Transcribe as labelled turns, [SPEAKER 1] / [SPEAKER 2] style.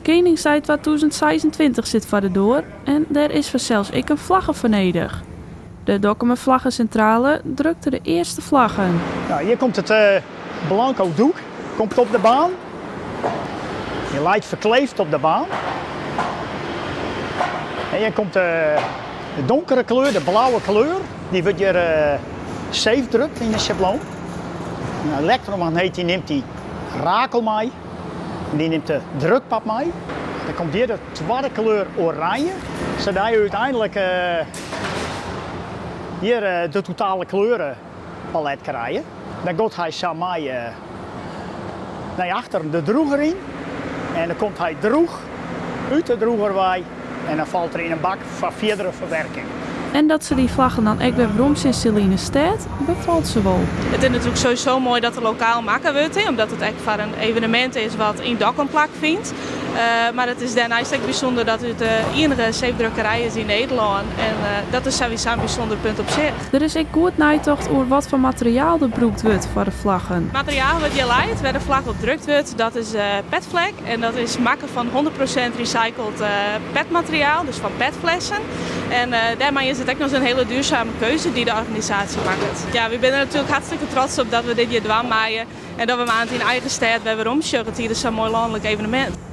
[SPEAKER 1] Keningsdei 2026 sit foar de doar en dêr is fansels ek in flagge foar nedich. De Dokkumer Flaggesintrale drukte de earste flaggen.
[SPEAKER 2] Nou, hjir komt it blanko doek komt op de baan. Dy leit ferkleefd op de baan. En hjir komt de donkere kleur, de blauwe kleur, dy wurdt hjir seefdrukt yn de sjabloon. In elektromagneet dy nimt dy rakel mei. Dy nimt de drukpap mei. Dan komt hjir de twadde kleur oranje, sadat je úteinlik hjir de totale kleurenpalet krije. Dan giet hy sa mei nei achteren de drûger yn en dan komt hy drûch út de drûger wei en dan falt er yn in bak foar fierdere ferwerking.
[SPEAKER 1] En dat se dy flaggen dan ek wer werom sjen sille yn 'e stêd, befalt se wol.
[SPEAKER 3] It is natuerlik sowieso moai dat der lokaal makke wurdt, omdat it ek foar in evenemint is wat yn Dokkum plakfynt. Mar it is dêrneist ek bysûnder dat it de iennige zeefdrukkerij is yn Nederlân en dat is sawiesa in bysûnder punt op sich.
[SPEAKER 1] Der is ek goed neitocht oer wat foar materiaal der brûkt wurdt foar de flaggen.
[SPEAKER 3] It materiaal wat hjir leit, wêr de flagge op drukt wurdt, dat is petflek en dat is makke fan 100% recycled petmateriaal, dus fan petflessen. En dêrmei is it ek noch in hiele duurzame keuze dy't de organisaasje makket. Ja, wy binne der natuerlik hartstikke trots op dat we dit hjir dwaan meie en dat we aanst yn eigen stêd wer werom sjogge tidens sa'n moai lanlik evenemint.